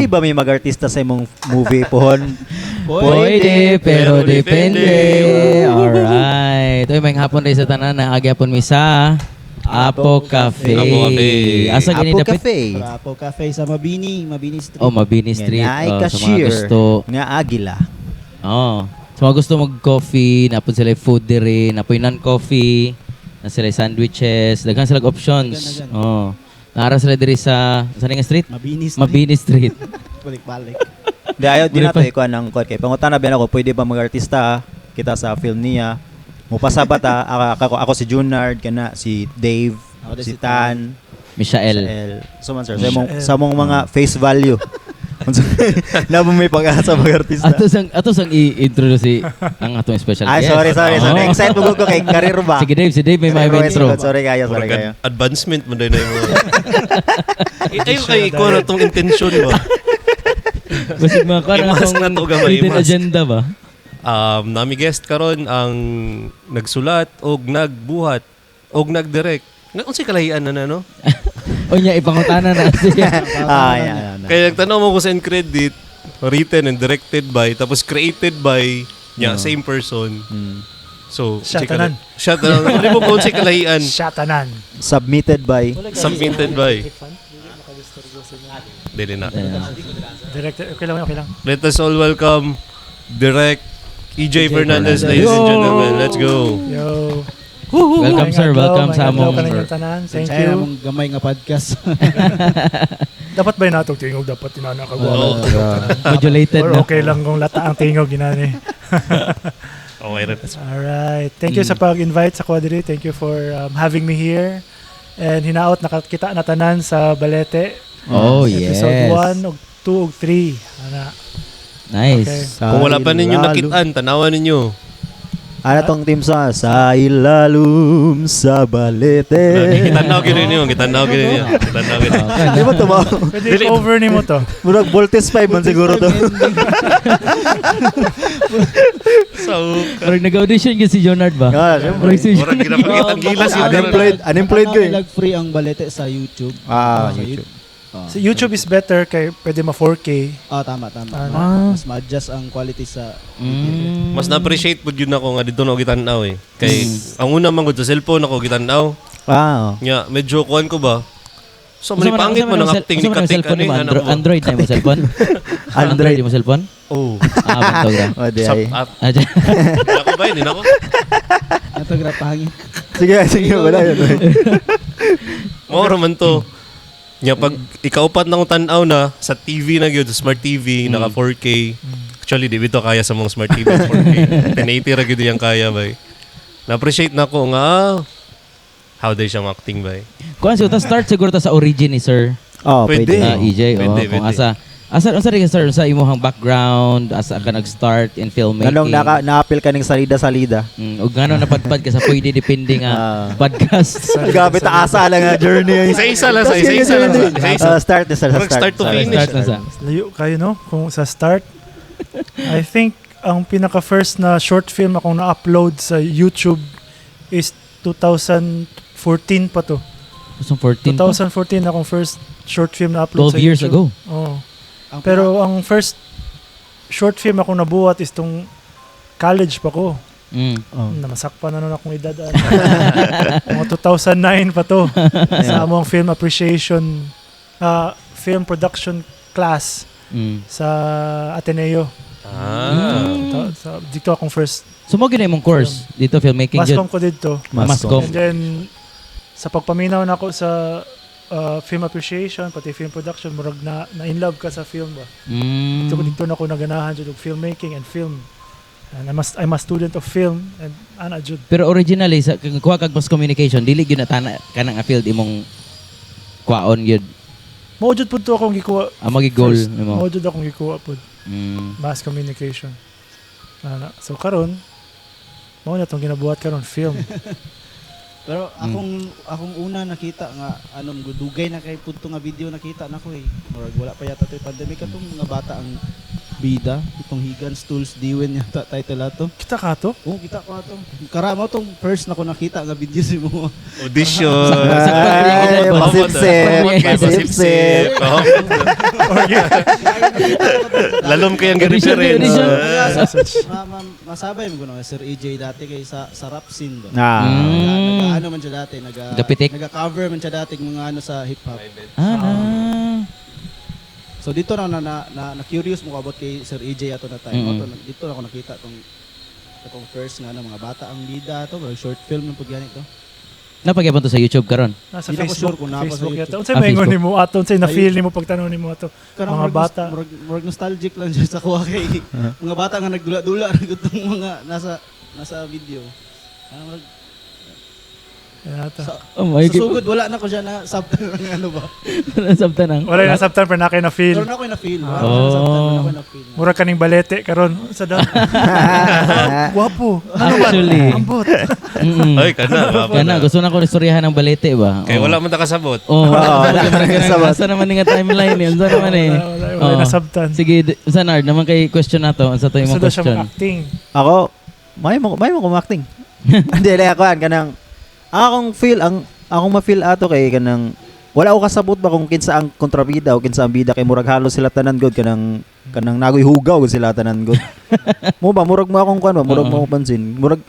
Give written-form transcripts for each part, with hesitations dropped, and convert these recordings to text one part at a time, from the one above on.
Pwede ba may mag-artista sa imong movie pohon? Pwede, pero pero depende. depende. Alright. Uy, maayong hapon rin sa tanan. Naagi hapon mi sa Apo Cafe. Apo Cafe. Asa gani Apo dapit? Cafe. Apo Cafe sa Mabini, Mabini Street. Oh, Mabini Street. Nga naay Oh, sa mga cashier. gusto. Nga agila. Oh. Sa mga gusto mag-coffee, napon sila yung food diri, napoy non-coffee, na sila yung sandwiches, daghan sila options. Daghan, daghan. Oh. Naara sila diri sa nga street? Mabini Street. Mabini Street. Balik-balik. Di ayaw di Muli na to pa. ikuan ng kuan kay pangutana ba ako pwede ba mag-artista kita sa film niya. Mupasa ba ta ako si Junard kana si Dave, Ako din si si Tan, Michael. Michael. So man sir, sa mong mga face value. Na mo may pag-asa mag-artista. Ato sang i-introduce si ang atong special Ay, guest. sorry, sorry, sorry. Oh. Excited mo ko kay career ba? Sige Dave, si Dave may Career may ba? intro. Sorry kayo, sorry Murag kayo. advancement mo din na yung mga. Eh, ayo kay ikaw na tong intention ba? Basig mga kuan ang I-mask atong na to, gamay, hidden i-mask. agenda ba? Nami guest karon ang nagsulat og nagbuhat og nagdirect. Nga unsay kalahian na na no? O niya ipangutana na siya. Ah, yeah, yeah, yeah. Kaya nagtanaw mo ko sa end credit, written and directed by tapos created by nya same person. So, Siya unsay tanan. Siya tanan. Ano mo kung unsay kalahian? Shatanan. Submitted by Submitted by. Dili na. Director, okay lang, okay lang. Let us all welcome Direct EJ Fernandez, ladies and gentlemen. Let's go. Yo. Welcome sir, Maayong adlaw, welcome sa maayong adlaw among kaninyong tanan. Thank Kaya you. among gamay nga podcast. Dapat ba natog tingog dapat inana ka Oo. Modulated Or na. okay lang kung lata ang tingog ginani. Okay rin. All right. Thank you sa pag-invite sa Quadri. Thank you for having me here. And hinaot nakakita na tanan sa Balete. Oh, yes. Episode 1 ug 2 ug 3. Ana. Nice. Kung wala pa ninyo nakitaan, tanawan ninyo. Ano tong team sa ilalum sa balete. Kitanaw gyud ninyo, kitanaw gyud ninyo. Kitanaw gyud. Di ba tumaw? Pwede cover nimo to. Murag Voltes 5 man siguro to. So, Parang nag-audition gyud si Jonard ba? Ah, syempre. Parang si murag ginapakita gilas yun. Unemployed, unemployed ko eh. Nag free ang Balete sa YouTube. Ah, Sa YouTube. Ah, So YouTube is better kay pwede ma 4K. Ah, tama, tama. Ah. Mas ma-adjust ang quality sa Mas na-appreciate pud yun ako nga dito na ako gitan-aw eh. Kay ang una man gud sa cellphone ako gitan-aw. Ah, oh. Nya medyo kuan ko ba. So man pangit mo ng acting ni Katik cellphone ani mo? anak mo. Android na mo cellphone? Android mo cellphone? Oh. Ah, bantog ra. Oh, di Sa ay. app. Ah, dyan. Di ako ba yun? Ako. Natograpahangin. Sige, sige, wala yun. Moro man to. Nya pag ikaupat na kong tan-aw na sa TV na gyud, sa smart TV naka 4K. Actually di bitaw kaya sa mga smart TV 4K. 1080 ra gyud yang kaya bay. Na-appreciate na ko nga how day siya acting bay. Kuan siguro ta start siguro ta sa origin ni sir. Oh, Pwede. pwede. Ah, EJ, oh, Pwede, kung pwede. asa unsa rin sir sa imong background, asa ka nag-start in filmmaking. Anong naka-appeal ka ning salida-salida? Ug ngano napadpad ka sa pwede depende nga Ah. podcast. Grabe, taasa lang nga journey. Isa-isa lang, sa isa-isa lang. Sa isa-isa. Ah, start na sa Murag start. start to Sorry, finish. start na sa. Layo kayo no kung sa start. I think ang pinaka first na short film akong na-upload sa YouTube is 2014 pa to. 2014 pa? 2014 akong first short film na upload 12 sa years YouTube. ago. Oo. Ang Pero ang first short film akong nabuhat is tong college pa ko. Oh. Namasakpa na nun akong edad. Ano. Mga 2009 pa to. Sa among film appreciation, film production class sa Ateneo. Ah. Dito akong first So mo gina imong course dito filmmaking jud. Mascom ko dito. Mascom. And then sa pagpaminaw nako sa film appreciation pati film production murag na in love ka sa film ba. Dito na ako naganahan jud og filmmaking and film. And I'm a student of film and ana jud. Pero originally sa kung kuha kag mass communication dili gyud na tana kanang a field imong kuwaon gyud. Mao jud pud to akong gikuha. Ang magi goal First, nimo. Mao jud akong gikuha pud mass communication. Ana. So karon mao na tong ginabuhat karon film. Pero akong una nakita nga anong dugay na kay pudto nga video nakita nako eh. Murag wala pa yata to'y pandemic katong mga bata ang bida itong Higan's Tools Diwen yata title ato. Kita ka to? Oh, kita ko ato. Kara mo tong first na ko nakita nga video si mo. Audition. Ay, pasipsip. Pasipsip. Oh. Lalom kayang Audition, reference. audition. Masabay mo kuno Sir EJ dati kay sa rap scene ba. Ah. Naga, ano man siya dati, naga Gapitik. naga-cover man siya dati ng mga ano sa hip hop. Ah, na. So dito na na, na, na, na curious mo about kay Sir EJ ato na time. Ato, dito na ako nakita tong itong first nga ano, mga bata ang bida ato, parang short film ng pagyani to. Napagyapon to sa YouTube karon. Nasa Di na ko Facebook. sure kung naa pa sa Facebook yata. YouTube. Unsay Ah, maingon Facebook. nimo ato? Unsay na Sa feel nimo pagtan-aw nimo ato? Kanang Mga murag bata. murag nostalgic lang siya sa kuha kay mga bata nga nagdula-dula na gutong mga nasa video. Ah, murag, Yata. sa, Oh my sa sugod wala na ko siya na subtitle ng ano ba. Nasabtan ang. Wala na sabtan pero na kay na feel. Pero na ko na feel. Wala Oh. ko na sabtan, wala ko na feel. Mura kaning balete karon. Sa daw. Gwapo. Ano ba? Actually. Ambot. Ay, kana. Wapo Kana na. gusto na ko istoryahan ng balete ba. Kay wala man ta kasabot. Oh, wala Oo, man wala kasabot. Asa naman nga timeline yun? Unsa naman eh? Wala Oo. na sabtan. Sige, unsa Nard, naman kay question na to. Unsa to imong Gusto daw siya question? mag-acting. Ako, may mo kumakting. Hindi, like ako, kanang, akong feel, ang, akong ma-feel ato kay kanang, wala ko kasabot ba kung kinsa ang kontrabida o kinsa ang bida kay murag halos sila tanan god kanang kanang nagoy hugaw gud sila tanan god. Mo ba murag mo akong kuan ba murag mo Oo. akong pansin. Murag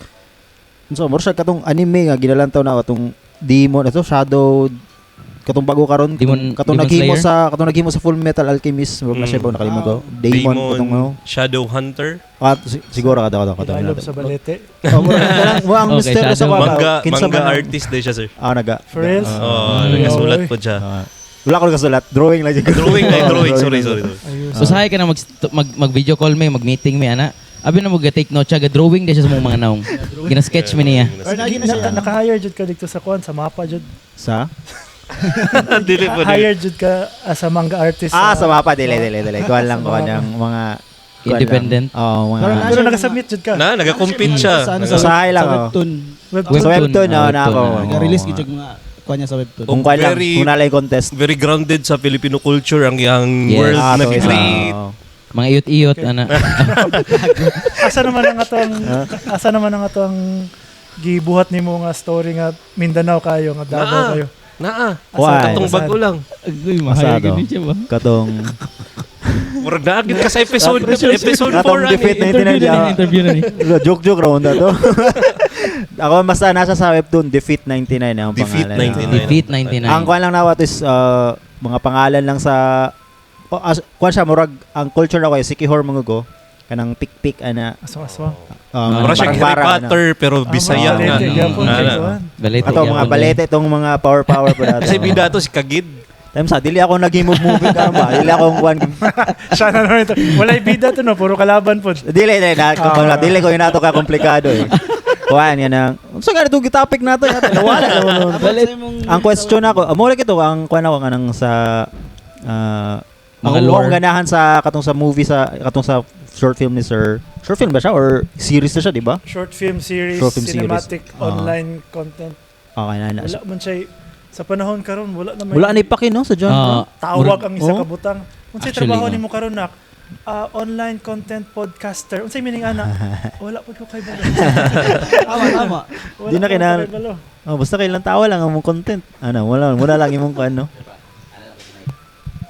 so murag siya katong anime nga ginalantaw na atong demon ato shadow katong bago karon Demon- katong Demon naghimo Slayer? sa katong naghimo sa Full Metal Alchemist murag na siya ba nakalimot ko. Demon, katong ano. Shadow Hunter. Ah, siguro kato kato kato. I love sa balete. Oh, murag kanang mo ang Okay, misteryo sa shadow. kuan ba, Manga, kinsa manga man ang- artist din siya, sir. Ah, naga. For reals? Ah. Oh, Mm. nagasulat po siya. Ah. Wala ko nakasulat. Drawing lang siya. Drawing na, drawing. Oh, Sorry, lang. sorry. Ayos. Usahay ka na mag video call me, mag meeting me ana. Abi na mo take note siya, ga-drawing din siya sa mong mga naong. Gina-sketch mi niya. Or lagi na siya. Naka-hire jud ka dito sa kuan sa mapa jud. Sa? Dili po. dili. Hire jud ka as a manga artist. Ah, sa mapa. Dili, dili, dili. Kuan lang, kuan ang mga... kuwan lang. Independent. Oo, mga... Pero Pero nag-submit jud ka. Na, nag-compete siya. Sa ano, Naga- Usahay lang, sa oh. webtoon. Webtoon. Sa webtoon, Ah, oh, na ako. webtoon, ah. Nag-release gid yung mga kuha niya sa webtoon. Kung kuan lang, Very- kung nalay contest. Very grounded sa Filipino culture ang iyang Yes. world Ah, na to isa. create. Oo. Mga iyot-iyot ana. Asa naman ang atong gibuhat nimo nga story nga Mindanao kayo nga Davao Naa. kayo. Naa. Kuan. Katong bago lang. Agoy, mahayag gid siya ba? Katong... Murag na agad ka sa episode episode 4 Katong defeat ani. 99 Interview na ni, ah. interview na ni. Joke-joke round na to. Ako basta nasa sa webtoon, Defeat 99 ang Defeat pangalan. 99. Defeat 99. Ang kuan lang nawa to is mga pangalan lang sa oh, as, kuan siya murag ang culture na ko ay Sikihor mga go kanang pikpik ana Aswang-aswang. Mura siya Harry parang-parang, ana. Potter pero Bisaya Ah, nga. balete, gyapon, Ana. kay kuan. Balete. Ato mga gyapon balete itong mga power power po nato. Kasi bida to si Kagid. Time sa dili ako nag-move movie ka ba? Dili ako kuan. Siya na naman ito. Walay bida to no, puro kalaban po. Dili dili na Ah. dili ko inato ka komplikado eh. Kuan yan ang unsa nga itong topic nato yata nawala na mo. Balit. Ang question ako, mo lagi to ang kuan ako kanang sa Mga ang lore. akong ganahan sa katong sa movie sa katong sa short film ni Sir. Short film ba siya or series na siya, di ba? Short film series, Short film series. cinematic, Ah. online content. Okay na na. Wala man siya sa panahon karon wala na may Wala na ipaki no sa genre. Ah, tawag ang isa Oh. ka butang. Unsay Actually, trabaho oh. nimo karon nak? Ah, online content podcaster. Unsay meaning ana? Wala pud ko kay balo. Tama, tama. Wala Di na pud ko kinahal- kay balo. Oh, basta kailang tawa lang ang mong content. Ano, wala wala lang imong kuan no.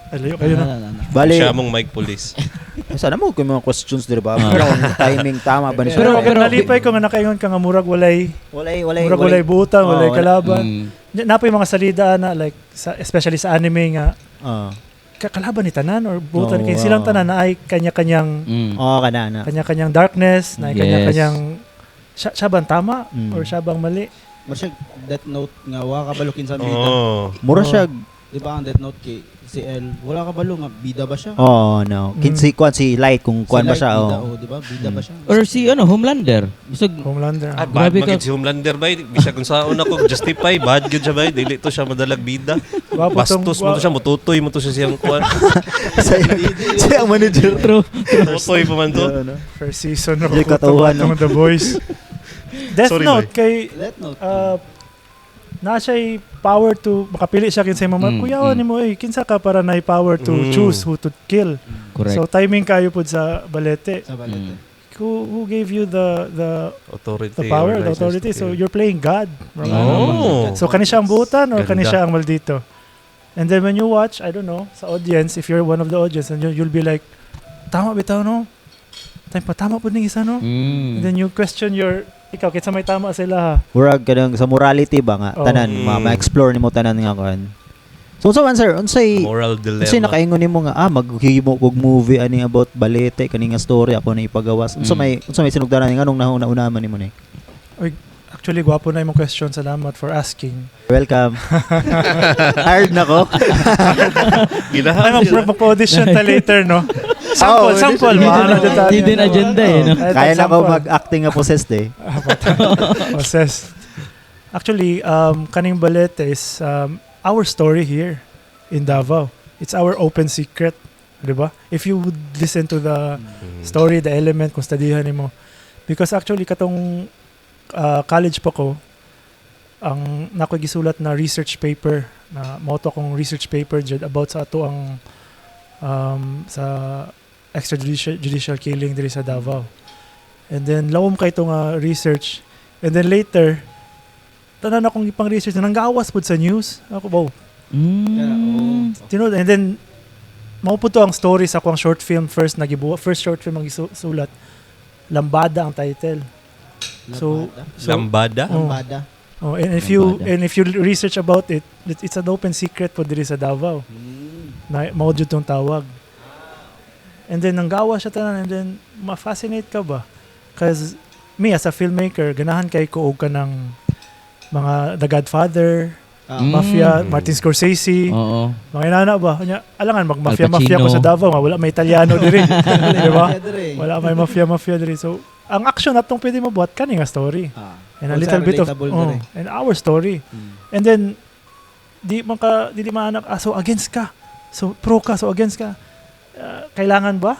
Ay, layo kayo na. Bali, Siya mong mic police. sana mo kung mga questions diri ba? Ah. Pero kung timing tama ba ni siya? Pero, Pero- nalipay ko nga nakaingon ka nga murag walay walay walay murag walay butan, Oh, walay wala. kalaban. Mm. Napay mga salida na like sa, especially sa anime nga Oh. kalaban ni tanan or butan Oo, kay silang wow. tanan na ay kanya-kanyang Oh, kana na. kanya-kanyang darkness, na ay Yes. kanya-kanyang siya bang tama Mm. or siya bang mali? Mura siya Death Note nga wa ka balukin sa bida. Oh. Mura siya. Di ba ang Death Note kay si L, wala ka balo nga bida ba siya? Oh, no. Mm. Kin si kuan si Light kung kuan Si ba Light, siya Bida, oh. oh, di ba? Bida ba siya? Or si ano, Homelander. Bisag Homelander. Ah, bad Grabe ka. magid si Homelander bay. Bisag kung saon ako justify bad gyud siya bay. Dili to siya madalag bida. Gwapo tong- Bastos mo to siya mututoy mo to siya siyang kuan. Siya ang manager. true. Tutoy pa man to. First season ako Di katauhan, no? The Boys. Death Sorry, Note kay Death Note. Na siya power to makapili siya kinsay mama. Kuyawan nimo eh, kinsa ka para na power to choose who to kill. Correct. So timing kayo pud sa Balete. Sa Balete. Who gave you the Authority. the power, or the license authority? to So kill. you're playing God. Mga Oh. So kani siya ang buutan or kani Ganda. siya ang maldito? And then when you watch, I don't know, sa audience, if you're one of the audience, and you'll be like, tama bitaw no? Time pa, tama po ning isa no? And then you question your, ikaw, kinsa may tama sila ha? Murag kanang sa morality ba nga Oo. tanan ma-explore nimo tanan nga kuan. So unsa man sir, unsay Moral dilemma. unsay nakaingon nimo nga maghimo og movie ani about Balete kani nga story ako na ipagawas. Unsa may sinugdanan nganong nahuna-una man nimo ni? Actually, gwapo na imong question. Salamat for asking. Welcome. Tired na ko. Ay, mag-audition ta later, no? Sample, Oh, sample. audition. Maano dyan tayo. Hidden agenda eh, no? Ay, Kaya na ko sample. mag-acting nga possessed eh. Possessed. Actually, kaning Balete is our story here in Davao. It's our open secret. Diba? If you would listen to the story, the element, kung studyhan nimo. Because actually, katong college pa ko, ang nako gisulat na research paper, na mao to akong research paper jud about sa ato ang sa extrajudicial judicial killing diri sa Davao. And then lawom kay ito nga research. And then later, tanan akong ipang research na nanggawas pud sa news. Ako, wow. Tinuod. And then mao pud to ang story sa akong short film first na gibuhat, first short film ang gisulat. Lambada ang title. So, Lambada? Oh. Lambada. Oh, and if you Lambada. and if you research about it, it's an open secret po diri sa Davao. Na mao jud tong tawag. And then nanggawa siya tanan and then ma-fascinate ka ba? Cause me as a filmmaker, ganahan kay ko og kanang mga The Godfather, Mafia, Martin Scorsese, Oo. mga inana ba? Nya, alangan mag-mafia Al mafia ko Pacino. sa Davao, nga wala may Italiano diri. Di ba? Mafia diri. Wala may mafia mafia diri. So, ang action atong pwede mabuhat kani nga story. And a Unsa little bit of relatable oh, diri. and our story. And then di man ka dili maanak so against ka. So pro ka, so against ka. Kailangan ba?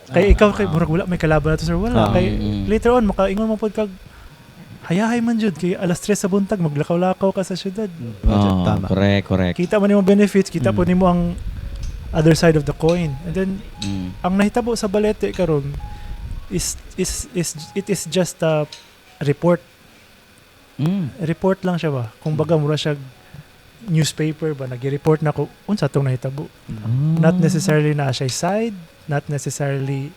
Kay ikaw kay murag wala may kalaban na to sir. Wala kay later on makaingon mo pod kag hayahay man jud kay alas 3 sa buntag maglakaw-lakaw ka sa syudad. Oo, Tama. Correct. Kita man nimo benefits, kita po nimo ang other side of the coin. And then ang nahitabo sa Balete karon is is is it is just a report. Report lang siya ba? Kung baga mura siya newspaper ba nagi-report na ko unsa tong nahitabo. Not necessarily na siya side, not necessarily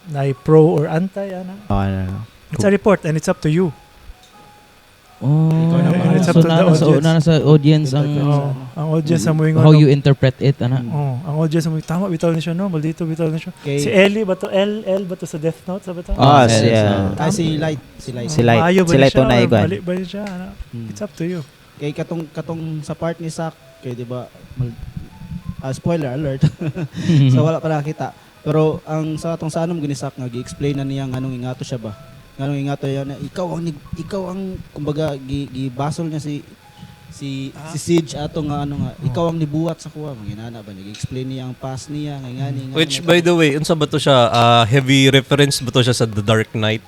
na pro or anti ana. Ano. It's a report and it's up to you. Oh. Ikaw na And it's up So, to the audience. na sa audience ang Oh, ang audience ang moingon. how you interpret it ana. Oh, ang audience mo tama bitaw ni siya no, maldito bitaw ni siya. Kay, Si Ellie ba to? L ba to sa Death Note sa ba to? Yeah. Si Light. Si Light. Si Light. Maayo ba Si ni Light siya to na or iguan. mali ba ni siya? Ano? It's up to you. Kay katong sa part ni Sak, kay di ba spoiler alert. So wala pa nakita. Pero ang sa atong sa anom gani Sak nga gi-explain na niya nganong ingato siya ba. Nganong ingato niya na ikaw ang kumbaga gibasol niya si si si Siege ato nga ano nga ikaw ang nibuhat sa kuha manginana ba niya gi-explain niya ang past niya nga ngani nga Which, by the way, unsa ba to siya? Heavy reference ba to siya sa The Dark Knight?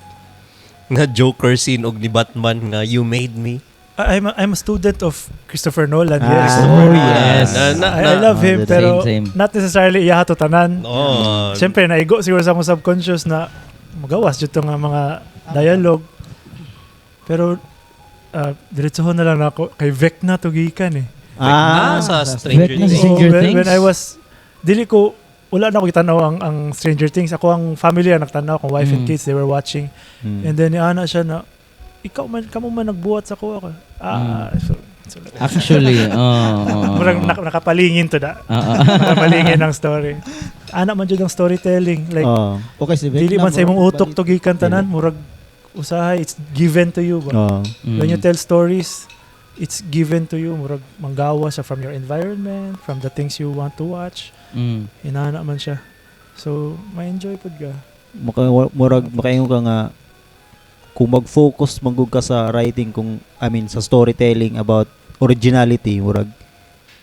Nga Joker scene og ni Batman nga you made me. I'm a student of Christopher Nolan. Yes. Oh, yes. I love him Same, pero same. not necessarily iya to tanan. No. Siyempre naigo siguro sa akong subconscious na magawas jud to nga mga dialogue. Pero diretsohon na lang nako kay Vecna to gikan eh. Sa Stranger Vecna Things. sa Stranger Oh, Things? when I was dili ko wala na ako gitanaw ang Stranger Things. Ako ang family ang nagtanaw, akong wife and kids, they were watching. And then ana siya na ikaw man kamo man nagbuhat sa kuha ko. So, Actually, oh. murag nakapalingin to da. Nakapalingin ang story. Ana man jud ang storytelling. Like Okay si Vecna. dili man sa imong murag utok to gikan tanan, murag usahay it's given to you ba. When you tell stories, it's given to you. Murag manggawa siya from your environment, from the things you want to watch. Inana man siya. So, ma-enjoy pud ka. Murag makaingon ka nga kung mag-focus manggug ka sa writing kung I mean sa storytelling about originality murag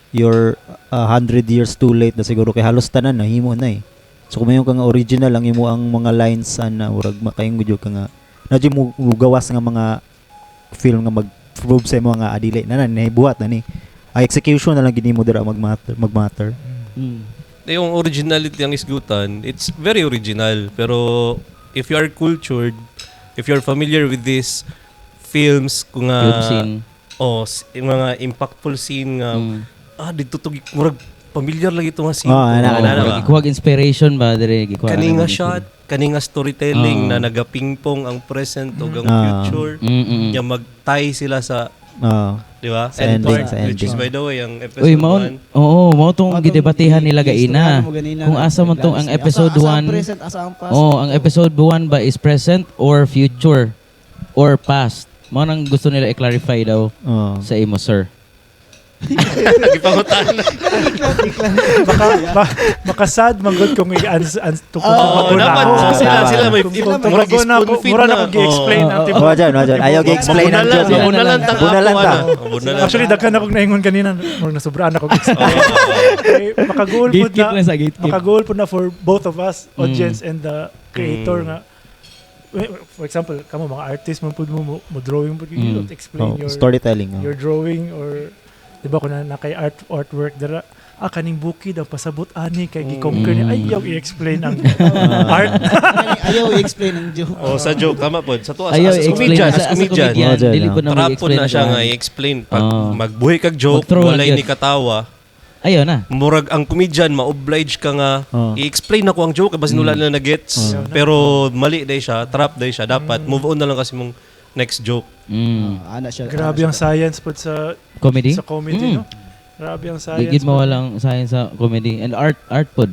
you're 100 years too late na siguro kay halos tanan na himo na eh. So kung mayon ka nga original ang imo ang mga lines ana murag makaingon jud ka nga na mo gawas nga mga film nga mag prove sa imo nga adili na na nahibuhat na ni. Ang execution na lang gini mo dira magmatter. Yung originality ang isgutan, it's very original. Pero if you are cultured, if you are familiar with these films, kung nga, Film scene. oh, yung mga impactful scene nga, dito to, murag familiar lagi ito nga scene. Oh, ana, Ana ana. ba? Gikuhag inspiration ba dire gikuha. Kani nga shot, kani nga storytelling na nagapingpong ang present o ang future. Nya mag-tie sila sa, di ba? Sa End ending, part, sa which is ending. by the way, ang episode Uy, mao 1. oo, mao tong Mao tong gidebatehan nila i-istoryahan gaina. mo ganina Kung na asa man tong ang naglalis niya. episode Asa ang 1. present, asa ang past. Oh, ang episode 1 ba is present or future or past? Mao nang gusto nila i-clarify daw sa imo, sir. Nagipangutan. Baka sad man gud kung i-ans ans to kung Oo, tumago na dapat ako. sila may Kung murag tumago na ako, spoon feed mura na akong gi-explain ang tibuok. Wa dyan. Ayaw gi-explain ang Mabunalan, joke. mabunalan tang Bunalan apo, ta. ano. Mabunalan. Actually, daghan akong naingon kanina, murag nasubraan ako explain. Kay makagoal pud Gatekeep na lang sa gatekeep. makagoal pud na for both of us, audience and the creator nga. For example, kamo mga artist man pud mo mo drawing pud you don't explain Oh, your storytelling. Oh. your drawing or di ba kung na kay artwork dira kaning bukid ang pasabot ani kay gi-conquer niya ayaw i-explain ang art. Ayaw i-explain ang joke. Oh, sa joke tama pod. Sa tuwa Ayaw as i-explain comedian, sa, as as comedian. comedian. Oh, dyan, Dili oh. po na Trap pod mag-explain na siya ang nga i-explain pag magbuhi kag joke, Mag-throw walay lang ni katawa. Ayaw na. Murag ang comedian ma-oblige ka nga i-explain ako ang joke basin wala na na-gets. Pero mali day siya, trap day siya. Dapat move on na lang kasi mong next joke. Ana siya. Grabe ang science pod sa Comedy? sa comedy, no? Grabe ang science. Di gid pod. mawalang science sa comedy and art pod.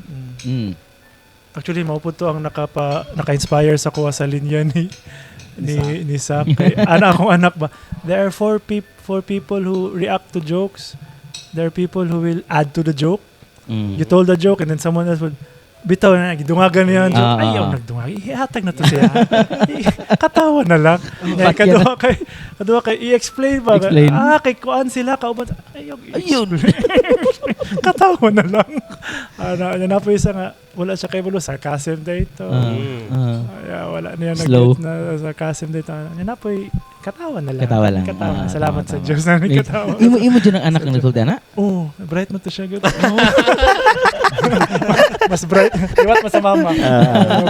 Actually, mao po to ang naka-inspire sa kuha sa linya ni Sak. Kay, ana akong anak ba? There are four people who react to jokes. There are people who will add to the joke. You told the joke and then someone else would bitaw na gidungagan niya ang joke. Ayaw nagdungag. Ihatag na to siya. Katawa na lang. Eh, kaduha kay i-explain ba? Explain. Kay kuan sila kauban. Ayaw. Ayun. Katawa na lang. Ano na po isa nga wala siya kay bulo sarcasm dito. Ay, wala niya Slow. nag na sarcasm dito. Ano na po katawa na lang. Katawa lang. Katawa. Salamat tama, sa tama. Diyos na katawa. Imo dyan ang anak ng nagsulti ana? Oh, bright mo to siya. Good. Mas bright. Liwat mo sa mama.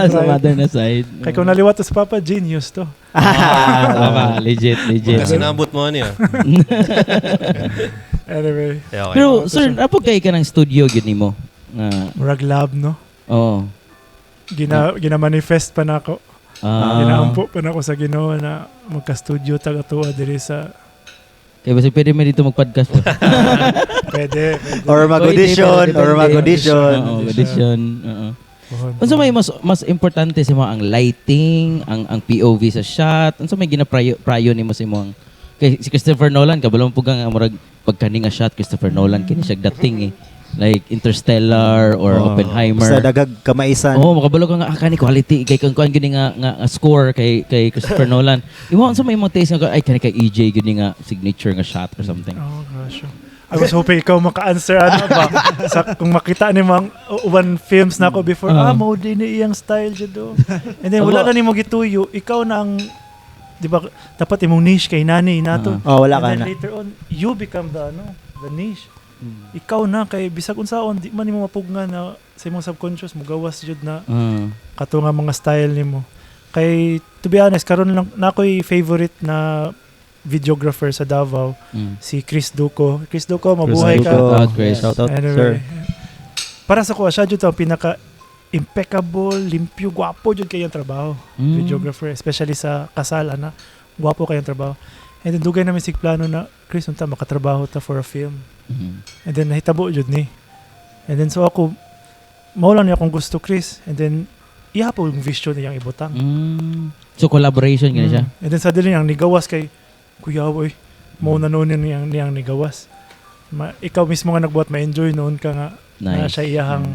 Sa mother na side. Kay kung naliwat to sa papa, genius to. Tama, legit. Kasi naabot mo ano niya. Anyway, Yeah, okay. Pero sir, apog kay ka ng studio gyud nimo. Nga murag lab, no? oo. Gina-manifest pa na ako. Ginaampo pa na ako sa Ginoo na magka-studio taga tuwa diri sa Kaya basta pwede mo dito mag-podcast po. pwede. Or mag-audition, Pwede, or pwede. mag-audition. Oo, audition. Oo. Unsa may mas importante sa mga ang lighting, ang POV sa shot, unsa may gina-prayo prayo nimo sa imong kay si Christopher Nolan kabalo mo pug nga murag pagkani nga shot Christopher Nolan kini siya dating eh. Like Interstellar or Oppenheimer. Basta dagag kamaisan. Oo, makabalo ka nga kani quality kay kung kuan gyud nga score kay Christopher Nolan. Imo unsa may imong taste nga ay kani kay EJ gyud nga signature nga shot or something. Oh gosh. I was hoping ikaw maka-answer ano ba sa kung makita ni mang uban films na ako before mao din ni iyang style jud do. And then wala na nimo gituyo, ikaw na ang di ba dapat imong niche kay nani nato. Oh, wala And ka then na. later on you become the ano, the niche. Ikaw na kay bisag unsaon di man nimo mapugnan na sa imong subconscious mugawas jud na kato nga mga style nimo. Kay to be honest karon lang na ako'y favorite na videographer sa Davao, si Chris Duco. Chris Duco, mabuhay Chris ka. Duco. Shout out, Chris. Shout out, Anyway, sir. Para sa kuha siya jud ang pinaka impeccable, limpyo, gwapo jud kay ang trabaho. Videographer, especially sa kasal ana, gwapo kay ang trabaho. And then dugay namin sig plano na Chris unta makatrabaho ta for a film. And then nahitabo jud ni. And then so ako mao lang niya akong gusto Chris. And then iya po yung vision niyang ibutang. So collaboration gani siya. And then suddenly ang nigawas kay Kuya oy, mao na noon niyang nigawas. Ikaw mismo nga nagbuhat ma-enjoy noon ka nga na Nice. siya iyahang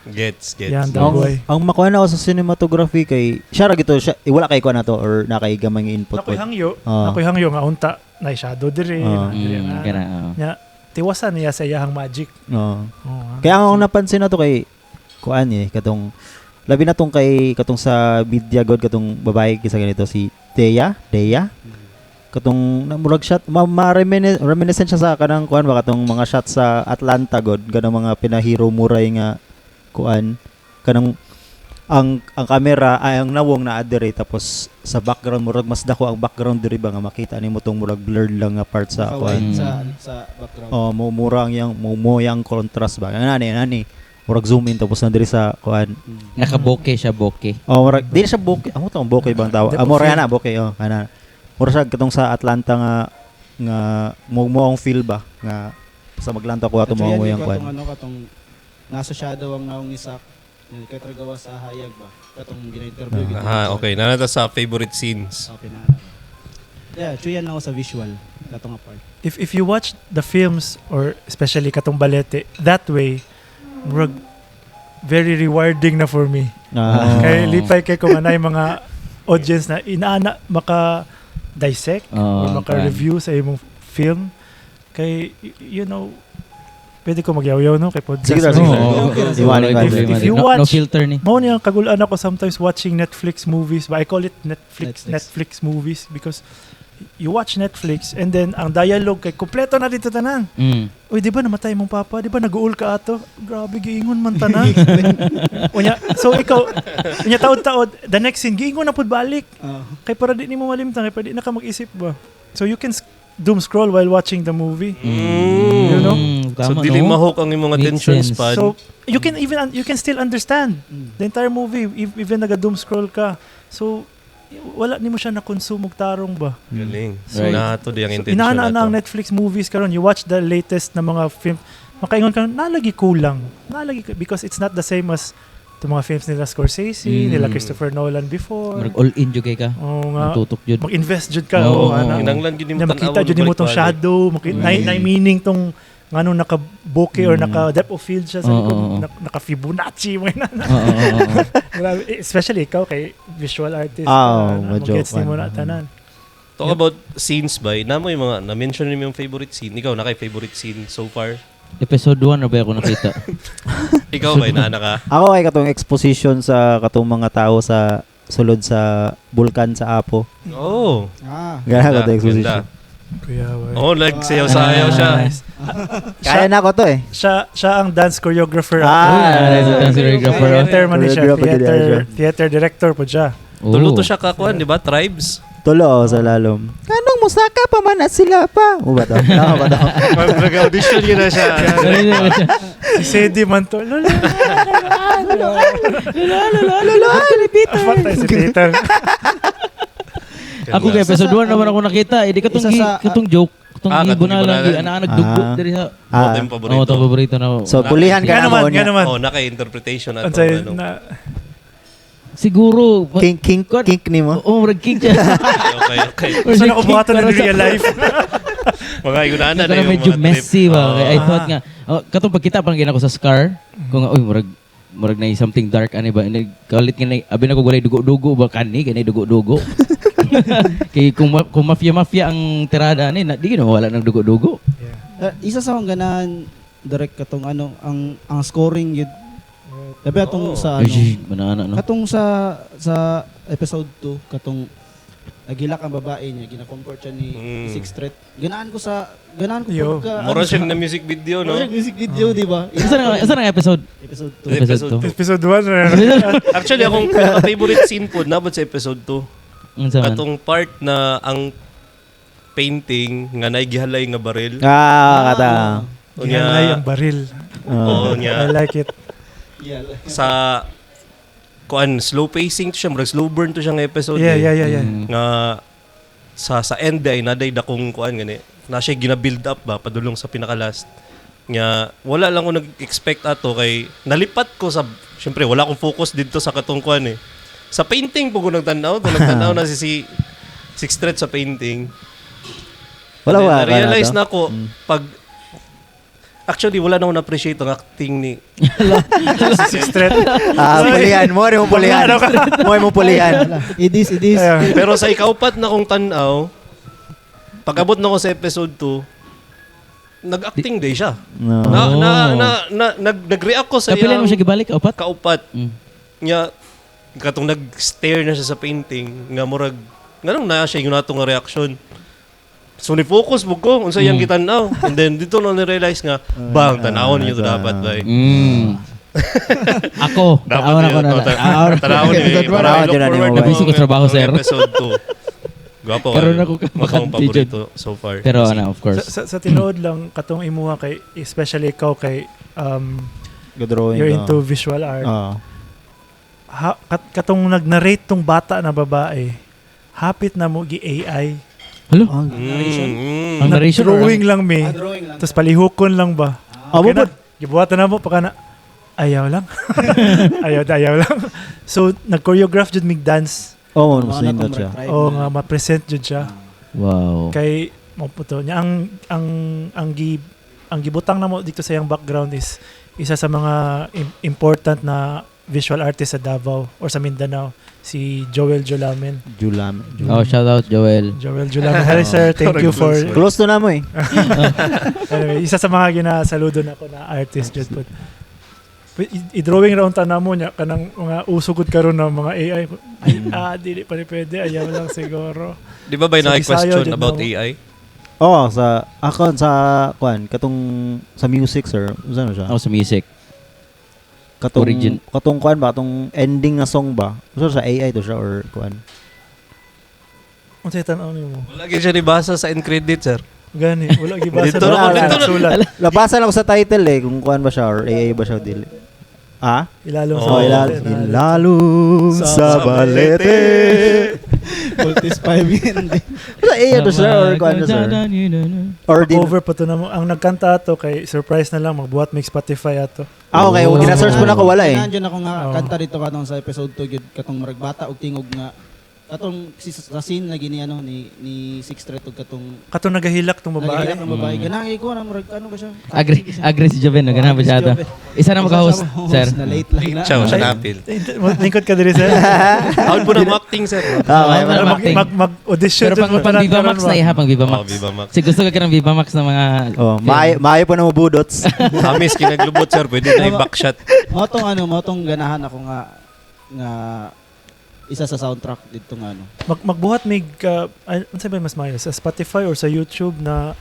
Gets. iyahang Ang, dagway. ang makuha na ako sa cinematography kay siya ra gito siya wala kay kuha na to or na kay gamay input Ako'y pod. hangyo, ako'y hangyo nga unta na shadow diri. Na diri, na- Kana, oo. Nya tiwasan niya sa iyahang magic. Oo. Oo, Kaya ang akong napansin na to kay kuan eh katong labi na tong kay katong sa media god katong babae kisa ganito si Dea. Katong murag shot ma reminiscent siya sa kanang kuan ba, katong mga shot sa Atlanta god, kanang mga pinahero muray nga kuan, kanang ang kamera ay ang nawong na adire, tapos sa background murag mas dako ang background diri ba nga makita nimo tong murag blurred lang nga part sa kuan. Naka-white sa background. Oh, mo mura ang yang mo yang contrast ba. Nani nani murag zoom in tapos na diri sa kuan. Naka-bokeh siya, bokeh. Oh, murag di na siya bokeh. Amo tong bokeh bang tawag? Depth Ah, of mura field. na bokeh, oh, kana. Mura siya katong sa Atlanta nga nga mo ang feel ba nga sa maglantaw ko ato mo mo yang kuan. Katong ano, katong nasa shadow ang naong ni Sak. Kay gawa sa hayag ba? Katong gina-interview. Ah, okay. Nanata sa favorite scenes. Okay na. Yeah, chuyan lang ako sa visual katong nga part. If you watch the films or especially katong Balete that way, murag very rewarding na for me. Ah. Kay lipay kay kung anay mga audience na inaana maka dissect Oo, or maka-review sa imong film kay pwede ko magyaw-yaw, no, kay podcast. Sige, No? sige. Oo. Okay, Oo. Iwanan ko. If you No, no watch- filter ni. Mao niya ang kagulaan ako sometimes watching Netflix movies, but I call it Netflix Netflix. Netflix movies because you watch Netflix and then ang dialogue kay kompleto na dito tanan. Uy, di ba namatay mong papa? Di ba nag-uul ka ato? Grabe, giingon man tanan. Unya, so ikaw, unya taod-taod, the next scene, giingon na pud balik. Kay para di nimo malimtan, kay para di na ka mag-isip ba. So you can doom scroll while watching the movie. You know? So Tama, dili no? ma-hook ang imong Makes attention sense. span. So you can even you can still understand the entire movie if, even naga-doom scroll ka. So wala nimo siya na-consume og tarong ba. Galing. So, Right. Na to di ang So, intention inaana na ang ato. Netflix movies karon. You watch the latest na mga film, makaingon ka nalagi kulang. Nalagi because it's not the same as the mga films nila Scorsese, nila Christopher Nolan before. Murag all in jud kay ka. Oo nga. Tutok jud. Mag-invest jud ka. Oo, Oo, oo. ana. Kinanglan gyud nimo Na makita tan-awon jud nimo tong balik-balik. shadow, makita na meaning tong ngano naka bokeh or naka depth of field siya sa Oo, likod, oo, oo. naka Fibonacci mga na. Oo. Grabe, eh, especially ikaw kay visual artist. Ah, ka, oo, na, medyo magets nimo kwan. na tanan. Talk about scenes ba? Namo yung mga na-mention nimo yung favorite scene. Ikaw na kay favorite scene so far? Episode 1 na ba ako nakita? Ikaw ba inaana ka? Ako kay katong exposition sa katong mga tao sa sulod sa bulkan sa Apo. Oh. Ah. Gana Ganda, katong exposition. ganda. Kuya, way. Oh, like sayaw-sayaw siya. Nice. Kaya na ako to eh. Siya ang dance choreographer. Ah, dance choreographer. Theater man ni siya. Choreographer Theater, din siya. theater director po siya. Oh. Tulo to siya kakuan, di ba? Tribes. Tulo oh, sa lalom. Anong musaka pa man at sila pa? O ba to? Tama ba to? Nag-audition yun na siya. Si Sadie man to. Lolo, Lolo, lolo, patay si Peter. Ako kay episode 1 naman ako nakita. Eh, di katong Isa sa- katong joke, katong Ah, katong gibunalan, gibunalan. gi ana nagdugo Ah. diri sa Ah. Ah, yung paborito. Oh, to paborito na. so pulihan ka Nga na naman, mo nga niya. naman. Oh, naka-interpretation ato. Unsay Ano. na Siguro Kink, kink, kink ni mo. Oh, murag king siya. Okay. gusto na ko buhaton in real life. Mga inana na Pero yung medyo mga trip. messy ba? Oo. Kay I thought nga, oh, katong pagkita parang gina ko sa Scar, kung nga, uy, murag na something dark ani ba? And kalit nga na, abi na ko walay dugo-dugo ba kani kani dugo-dugo. Kay kung mafia-mafia ang tirada ani, na, di gina wala ng dugo-dugo. Yeah. Isa sa akong ganahan direct katong ano ang scoring yun. Labi atong Oo. sa ano. Ay, manana no. Katong sa episode 2 katong nagilak ang babae niya, gina-comfort siya ni Sixth Street. Ganahan ko Yo. pagka Mura siya na music video, no? Mura siyang music video, di ba? Isa na episode. Episode 2. Episode 2. Episode 1. Actually, akong favorite scene po, nabot sa episode 2. Unsa man? Katong part na ang painting nga naigihalay nga baril. Ah, kata. Unya, Gihalay ang baril. Oo, I niya. like it. Yeah. Sa kuan slow pacing to siya, murag slow burn to siya nga episode. Yeah, eh. yeah. Nga sa end ay naday dakong kuan gani. Na siya gina-build up ba padulong sa pinaka-last. Nga wala lang ko nag-expect ato kay nalipat ko sa syempre wala akong focus didto sa katong kuan eh. Sa painting po ko nagtan-aw, to nagtan-aw na si Sixth Street sa painting. Wala Then, ba? Na-realize to? na ako pag actually wala na akong na-appreciate ang acting ni Sixth Street. Ah, pulihan. Mo rin mo pulihan. Mo rin mo pulihan. It is. Ayun. Pero sa ikaupat na kong tan-aw, pag-abot na ko sa episode 2, nag-acting day siya. No. Na, Oh. na, na, na, nag-react ko sa Kapilan mo iyang siya gibalik upat? kaupat. Nga, katong nag-stare na siya sa painting, nga murag, nganong na siya yung nato nga reaction. So ni focus mo ko unsa iyang gitan-aw. And then dito na ni-realize nga bang tan-awon ninyo to dapat bay. Ako, Dapat tanawan ako yun, na. to, Tanawon ni Episode one. Tanawon yun na ni mo, bay. Nabisi ko trabaho, sir. Episode 2. Gwapo Karon kayo. ako ka- Mo akong bakante paborito so far. Pero ano, of Sa, course. sa tinuod lang katong imuha kay especially ikaw kay Good drawing. you're into visual art. Ah. Katong nag-narrate tong bata na babae, hapit na mo gi AI. Hello? Mm. Ang narration or Drawing lang me. Ah, drawing lang. Tapos palihukon lang ba? Ah, Okay mo na. Gibuhatan na mo pagka na ayaw lang. Ayaw, ayaw lang. So nag-choreograph jud mig dance. Oh, Mga mas na nindot tong siya. murag try O na. nga ma-present jud siya. Wow. Kay mo po to niya ang gibutang na mo dito sa iyang background is isa sa mga important na visual artist sa Davao or sa Mindanao, si Joel Jolamen. Julam. Oh, shout out Joel. Joel Jolamen. Hi sir, thank you for Close to na mo eh. Anyway, isa sa mga ginasaludo na ako na artist jud po. I-drawing round ta namo niya kanang mga usugod karon na mga AI. Ay, dili pa ni pwede, ayaw lang siguro. Di ba ba Sa na Bisaya, question dyan about na- AI? Oh, sa ako sa kuan katong sa music sir. Unsa na siya? Ako sa music. Katong Origin. Katong kuan ba katong ending nga song ba? Unsa sa AI to siya or kuan? Unsay tan-aw nimo? Wala gyud siya nibasa sa end credit, sir. Gani, wala gibasa Dito na na- wala dito na- sulat. Labasa lang ko sa title eh kung kuan ba siya or AI ba siya o dili. Ah? Ilalong sa Oh, Oo. balete. Ilalong sa balete. Voltes 5 yun. Sa AI to siya or kuan na sir? Or di. Cover pa to na mo. Ang nagkanta ato kay surprise na lang magbuhat mig Spotify ato. Ah, okay. Oh. Gina-search mo na ko wala eh. Nandiyan ako nga Oo. kanta dito katong sa episode 2 gyud katong murag bata og tingog nga katong si sa scene lagi ni ano ni ni Six Threat og katong Katong nagahilak tong babae. nagahilak ng babae. Ganahan ko na murag ano ba siya? Agree, agree si Joven, no? Ganahan ba siya ato? Isa na maka-host, sir. Na late lang na. Siya, siya napil. Lingkod ka diri sir. Out po na mo acting, sir. Ah, okay. Wala Mag, acting. mag, mag-audition Pero jud pang, mo pang tanan Viva karon Max ba? na iha, pang Viva Oh, Max. Viva Max. Si gusto ka ka ng Viva Max na mga... Oh, maayo maayo pa na mo budots. Amis kinaglubot, sir. Pwede na i-backshot. Mao tong ano, mao tong ganahan ako nga nga isa sa soundtrack dito nga ano. Magbuhat mig unsa ba mas maayo sa Spotify or sa YouTube na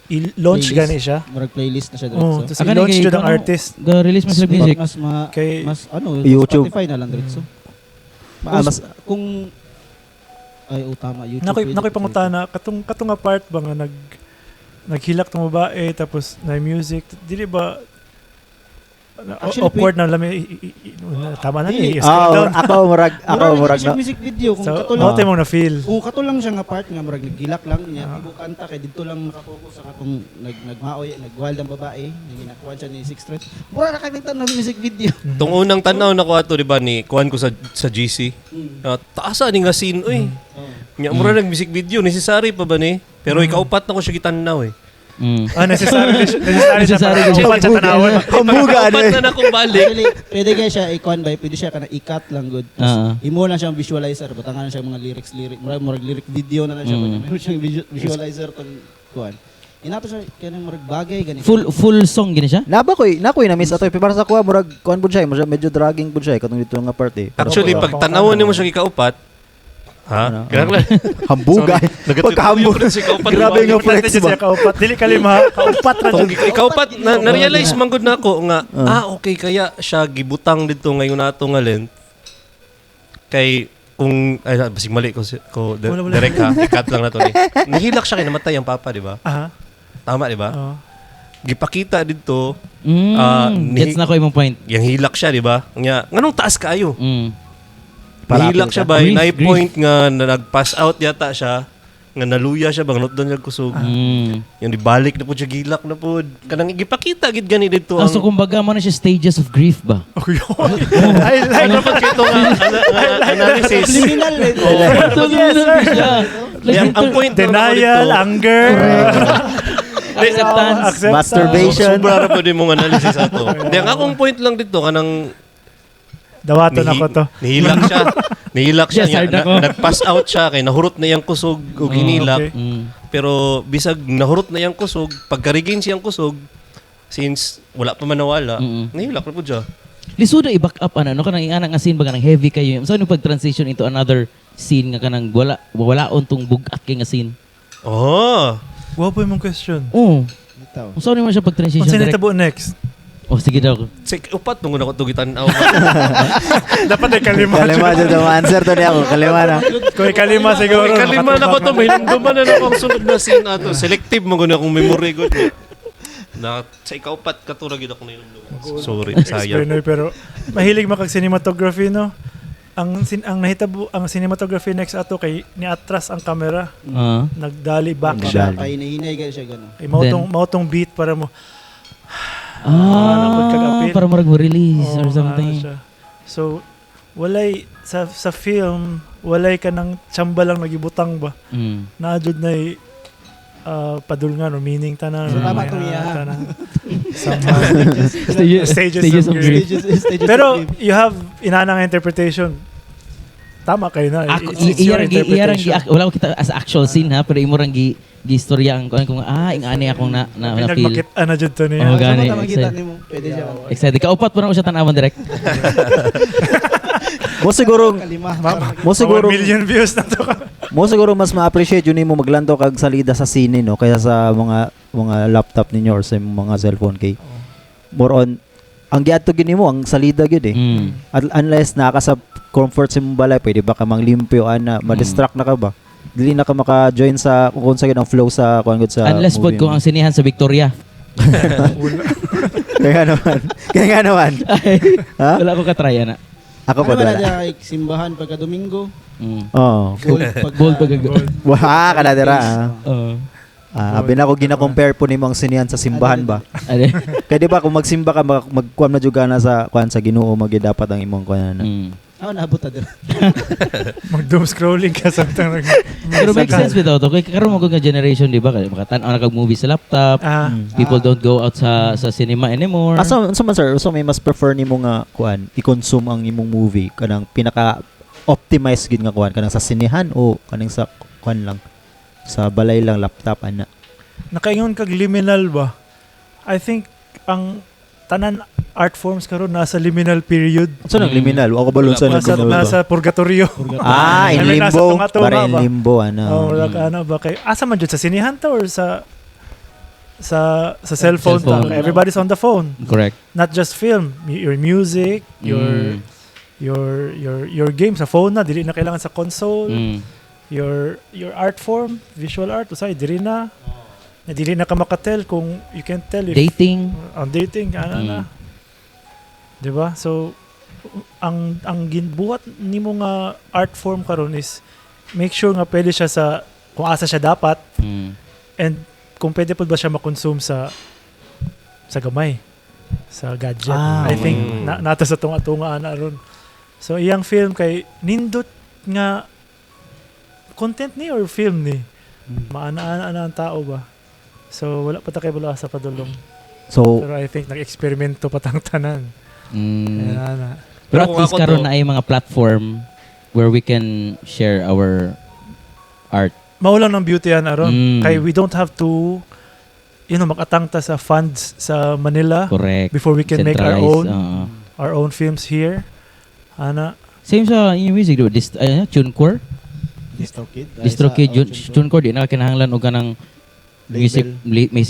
i-launch Playlist. gani siya. Murag playlist na siya Oh, diretso. tapos Akala i-launch kay- jud ang ano, artist. Ga-release mo sila music. Mas ma, Kay mas ano, YouTube. Spotify na lang diretso. Ah, Mas, kung ay oh, tama YouTube. Nakoy pwede nakoy pa pangutana katong katong nga part ba nga naghilak tong babae tapos na music dili ba Actually, awkward na lami tama na Dili. ni Ah, scroll down. ako murag ako Murag murag siya na. music video kung So, kato lang. mao mo na feel. Kung kato lang siya nga part nga murag naghilak lang niya Ah. tibo kanta kay didto lang nakapokus sa katong nagmaoy nagwild ang babae nga ginakuan siya ni Six Threat. Mura ra kay na music video. Tong unang tanaw na ko ato, di ba, ni kuan ko sa GC. Taasa ni nga scene, uy. Nya mura nag music video necessary pa ba ni? Pero ikaupat na ko siya gitan-aw eh. Ah, necessary siya. Necessary siya. Necessary Para siya. upat siya tanawon. Hambuga ano Ikaupat eh. na na akong balik. Actually, pwede kaya siya i-con by, pwede siya kana i-cut lang good. Ah. Tapos, imo lang siyang visualizer, butangan na siya mga lyrics lyric, murag murag lyric video na lang siya. Meron siyang visualizer tong kuan. Inato siya kanang murag bagay gani. Full song gini siya? Naba ko na ko na miss ato eh. Para sa kuha murag kuan pud siya, eh, medyo dragging pud siya eh, katong dito nga part eh. Pero Actually, pag tanawon nimo siya gikaupat, ha? Ano? Ganun lang. hambuga. Pagkahambog. Grabe nga Importante flex siya ba? siya kaupat. Dili kalima, kaupat ra Tong jud. ikaupat na na-realize man gud nako nga okay kaya siya gibutang dito ngayon nato nga length kay kung ay basig mali ko ko Wala, wala. direct ha i-cut lang na to ni. Nahilak siya kay namatay ang papa, di ba? Aha. Tama, di ba? Oo. Gipakita dito Gets na ko imong point. yang hilak siya, di ba? Nga nganong taas kaayo? Parapil Nahilak siya ka. ba? Grief, Nai grief. point nga na nag-pass out yata siya nga naluya siya bang not doon kusog. Yung dibalik na po siya gilak na po. Kanang gipakita gid gani dito Ah, so kumbaga mo na siya stages of grief ba? I like Ano pa kito nga analysis. Subliminal eh. Yes, sir. Di, ang point lang ako denial, dito, anger, Acceptance. acceptance. Masturbation. Sobra ra po din mong analysis ato. Di, ang akong point lang dito kanang Dawaton ako to. Nihilak siya. Nihilak siya. Yes, hard ako. Nag-pass out siya kay nahurot na iyang kusog ug hinilak. Okay. Pero bisag nahurot na iyang kusog, pagka-regain siyang kusog, since wala pa man nawala, nihilak na po siya. Lisuda i-back up ano no kanang ingana nga scene ba kanang heavy kayo. So ano pag transition into another scene nga kanang wala wala tong bugat kay nga scene. Oh. Gwapo yung question. Oh, Bitaw. unsa ni mo siya pag-transition Unsa direct? nitabo next? Oh, sige daw. Sik upat nung una ko to gitan-aw. Dapat ay kalima. Kalima jud ang answer to niya ako. Kalima na. Kung ikalima siguro. Kalima na ko to, may hinumduman na ako ang sunod na scene ato. Selective mo gud akong memory gud. Na sa ikaupat kato ra gyud ako nahinumduman. Sorry, sayang. Explainer, pero mahilig makag cinematography, no? Ang nahitabo ang cinematography next ato kay ni-atras ang camera, Ah. nagdali back siya. Nagdali. Pahinay-hinay kayo siya gano'n. Kay mao tong mao tong beat para mo Ah, pagkagapil. para murag mo release Oo, or something. ano siya. So walay sa film, walay ka ng tsamba lang nagibutang ba. Naa jud nay padulngan or meaning tanan. So, or tama may tong iya. tanan. Somehow. Stages, Stages of of grief. Stages Pero of grief. you have inanang interpretation. Tama kayo na. Ako, It's your iyarang gi, interpretation. wala ko kita as actual scene ha, pero imo rang gi gistorya ang kuan kung ing ani akong na feel. Pinagmakit-an na jud to niya. Oh, Sa gani, mata makita excited. nimo. Pwede siya. Excited. Kaupat po na ko siya tan-awan direct. Mo siguro Kalima. mo siguro 1 million views na to. mo siguro mas ma-appreciate yun nimo maglantaw kag salida sa sine, no, kaysa sa mga laptop ninyo or sa imong mga cellphone kay more on ang giadto gini mo ang salida gyud eh. At unless naa ka sa comfort sa imong balay, pwede ba ka manglimpyo ana, ma-distract na ka ba? Dili na ka maka-join sa kung sa ang flow sa kuan gud sa Unless pod movie kung mo. ang sinihan sa Victoria. Kaya naman. Kaya nga naman. Ha? Wala ko katry ana. Ako pa Ano ba na wala. diya kay simbahan pagka Domingo? Oo. Gold pagka... Gold pagka Wah, kanadera. Ah. Oo. Ah, abi na ko gina-compare po nimo ang sinihan sa simbahan ba? Ano? Kaya di ba kung magsimba ka magkuan na jud ka na sa kuan sa Ginoo magyud dapat ang imong kuan na. Ah, naabot ta dira. Mag-doom scrolling ka sa nag Pero make sense bitaw to. Kay karon mo nga generation di ba? Kay makatan-aw na kag movie sa laptop. People don't go out sa cinema anymore. Asa unsa man sir, unsa may mas prefer nimo nga kuan i-consume ang imong movie kanang pinaka optimized gid nga kuan kanang sa sinehan o kanang sa kuan lang sa balay lang laptop ana. Nakaingon kag liminal ba? I think ang tanan art forms karon nasa liminal period. Unsa nang liminal? Ako balon sa Nasa, liminal ba? nasa purgatorio. Ah, in I mean, nasa limbo. tunga-tunga Para in ba? limbo ana. Oh, wala ka ano ba kay asa man jud sa sinihan ta or sa cellphone, ta? Cellphone. Kay everybody's on the phone. Correct. Not just film, your music, your your game sa phone na dili na kailangan sa console. Your art form, visual art usay dili na. Na dili na ka makatel kung you can't tell if Dating. ang dating ana na. 'Di ba? So ang ginbuhat nimo nga art form karon is make sure nga pwede siya sa kung asa siya dapat and kung pwede po ba siya makonsume sa gamay sa gadget. Ah, I think nata sa tunga-tunga ana ron. So iyang film kay nindot nga content ni or film ni. Maana-ana na ang tao ba. So wala pa ta kay bala sa padulong. So Pero I think nag-eksperimento pa tang tanan. Ayan, ana. Pero Pero at kung least ako karon to- na ay mga platform where we can share our art. Maulang ng beauty yan aron. Kay we don't have to makatang ta sa funds sa Manila Correct. before we can make our Centralized, own oo. our own films here. Ana, Same sa inyong music, di ba? TuneCore? DistroKid. DistroKid, TuneCore, di na kinahanglan og kanang music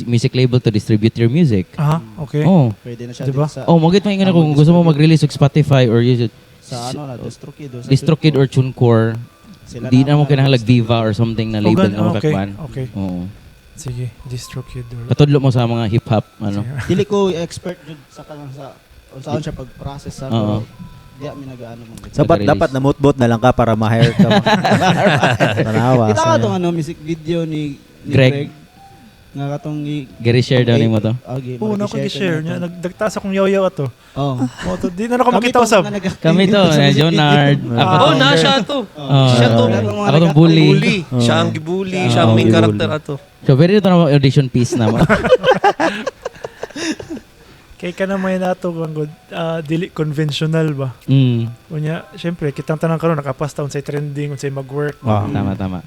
music label to distribute your music. aha, okay. Oh. Pwede na siya Diba? dito sa Oh, mo git maingon ako kung gusto mo mag-release og Spotify or use it, sa ano na DistroKid o sa DistroKid or TuneCore, Sila di na mo ang kinahanglan Viva or something na Oh, label na mo okay, kakuan. okay. Oo. Sige, DistroKid or Patudlo mo sa mga hip hop ano. Dili ko expert jud sa kanang sa unsaon siya pag-process sa Oo. pero di ami nagaano man. So, Nag-release. dapat namutbot na lang ka para ma-hire ka. Tanawa. Kita ka tong ano music video ni Greg. Greg. Nga katong Gary share daw nimo to. Okay, Oo, na ako gi-share niya. Nagdagtaas akong yaw-yaw ato. Oh. Mo to, di na ako makita usab. Kami to, eh, Jonard. Ako Oh, to. na siya to. Oo. Siya to. Ako tong bully. Bully. Siya ang gibully. Siya ang Oo, main gibully. character ato. So, pwede ito na audition piece na mo. Kay ka na may nato kang good, dili conventional ba. Unya, syempre kitang tanan karon nakapasta unsay trending, unsay mag-work. Ah. Tama, tama.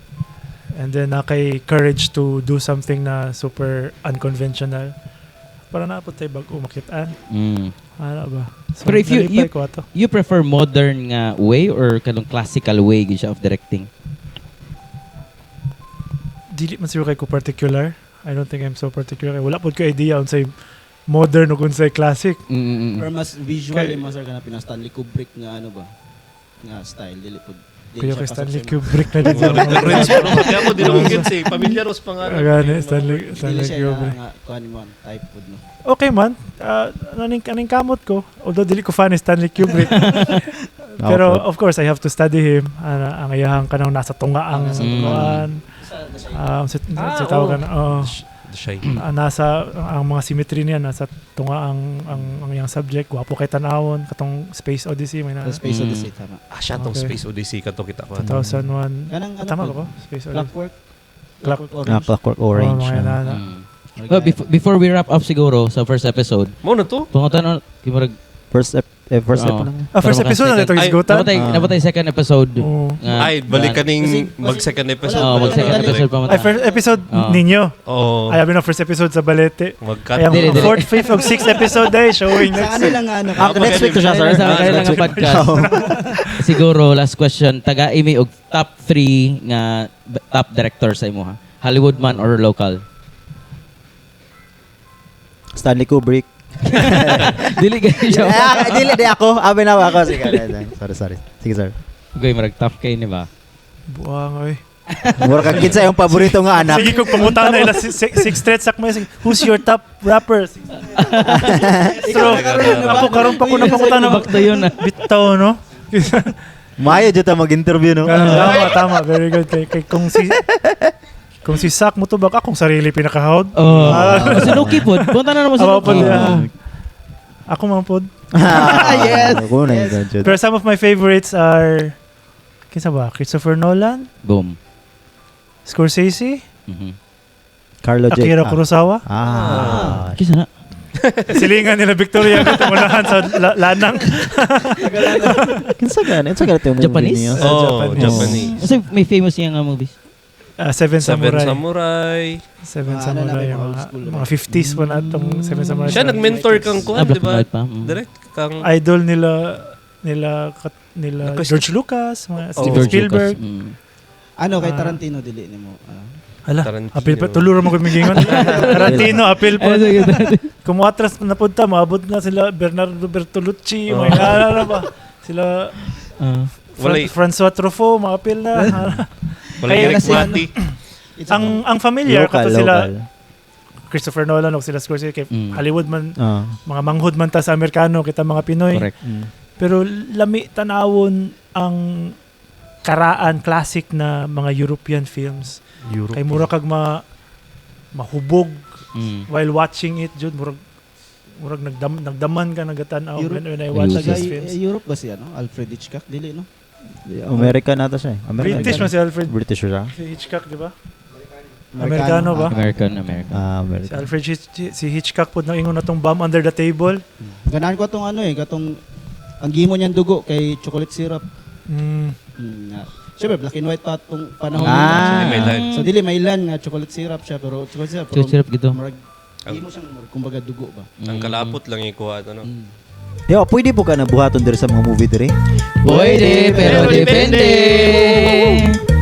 And then na kay courage to do something na super unconventional. Para na po tayo bago makitaan. Ano ba? So, Pero if you- nalipay ko ato. You prefer modern nga way or kanang classical way gyud siya of directing? Dili man siguro kay ko particular. I don't think I'm so particular. Wala pod ko idea unsay modern ug unsay classic. Or mas visual Kay- mo sir kana pina Stanley Kubrick nga ano ba? Nga style dili pud. Dili Kuya siya kay pasok Stanley sa imo. Kubrick na dito. Reference mo. Kaya ako din akong gets eh. Pamilyar sa pangalan. Gani, Stanley, Dili Stanley siya Kubrick. nga kuan mo type pud no. Okay man. Aning kamot ko. Although dili ko fan ni Stanley Kubrick. Pero of course I have to study him. Ang iyahang kanang nasa tunga ang Nasa tunga. kuan. Sa sa tawag oo. na oh. The Shining. Nasa ang mga symmetry niya nasa tunga ang iyang subject. Gwapo kay tan-awon katong Space Odyssey may na The Space Odyssey tama. Siya tong Okay. Space Odyssey kato kita ko. 2001. Kanang ano Tama pud? ba ko? Space Odyssey. Clockwork. Clock- Clockwork Orange. Clockwork Orange. Oh, mga nana. Well, before we wrap up siguro sa first episode, Mo na to? pangutan na kimurag First first Oo. ep lang. First Para episode na maka- ito Ay, isgutan. napatay second episode. Oo. Nga, Ay, balik ka ning Kasi- mag-second episode. Oh, mag second Wala, episode pa man. Ay, first episode Oo. ninyo. Oo. Ay, abi na first episode sa Balete. Mag-cut. Ay, ang Dili, dili. fourth, fifth, o sixth episode ay showing Sa next. ano lang nga ano. Next week to siya, sir. Sa kaya lang ang podcast. Siguro last question, taga imi og top 3 nga top director sa imo ha. Hollywood man or local? Stanley Kubrick. Dili kayo siya. Dili, di ako. Abi na ako. Sige, sorry, sorry. Sige, sir. Goy marag top kay ni ba? Buang, oy. Mura kang kinsa yung paborito nga anak. Sige, kung pangutan na ila six threats sak mo. Who's your top rapper? So, ako karon pa ko napangutan na Back to yun ah. bitaw, no? Maayo dyan ta mag-interview, no? Tama, tama. Very good. Kay, kung si Sak mo to baka akong sarili pinakahawd. Oh. Si Loki pod. Punta na naman si Awa Loki. pod, yeah. Ako man pod. Yes! Ako na yun, jud. Pero some of my favorites are kinsa ba? Christopher Nolan, Boom. Scorsese, Mhm. Carlo J. Akira Kurosawa. Ah. Kisa na. Silingan nila Victoria katunahan sa lanang. Kinsa gani? Kinsa gani ito yung movie Japanese? niyo? Oh, Japanese. Japanese. Kasi may famous niya nga movies. Seven Seven Samurai. Samurai. Seven Ano na, Samurai. mga old Mga, school, mga 50s pa na itong Seven Samurai. Siya nag-mentor kang kuan, Black di ba? and white pa. Mm. Direct kang Idol nila nila Naku, George Lucas, mga Oh. Steven George Spielberg. Lucas. Mm. Ano kay Tarantino dili nimo? Hala, Tarantino. apil pa tuluro mo kumigingon. Tarantino, apil po. Ay, sige, Kung atras na punta, maabot na sila Bernardo Bertolucci, Oh. mga naalala pa. Sila Walay- Francois Truffaut, mga apil na. Wala Ay, Eric kasi ano- Mati. It's ang familiar Local, kato sila local. Christopher Nolan o sila Scorsese kay Hollywood man mga manghod man ta sa Amerikano kita mga Pinoy. Correct. Pero lami tanawon ang karaan classic na mga European films. Europe. Kay mura kag mahubog while watching it jud murag nagdaman ka nagatan-aw when I watch Taga these films. Europe ba si ano? Alfred Hitchcock dili no? American ata siya eh. American. British man si Alfred British siya. si Hitchcock, di ba? Amerikano ba? American, American. Ah, Si American. Alfred si Hitchcock pud nang ingon na tong bomb under the table. Ganahan ko tong ano eh, katong ang gimo niyang dugo kay chocolate syrup. Nga. Siyempre, black and white pa tong panahon. Ah. Hindi may line. So dili may ilan nga chocolate syrup siya pero chocolate syrup pero Chocolate syrup gito. Murag gimo siyang murag, kumbaga dugo ba. Ang kalapot lang ikuha ano. Di ba, pwede po ka na buhaton diri sa mga movie diri? Pwede, pero Pero depende. depende.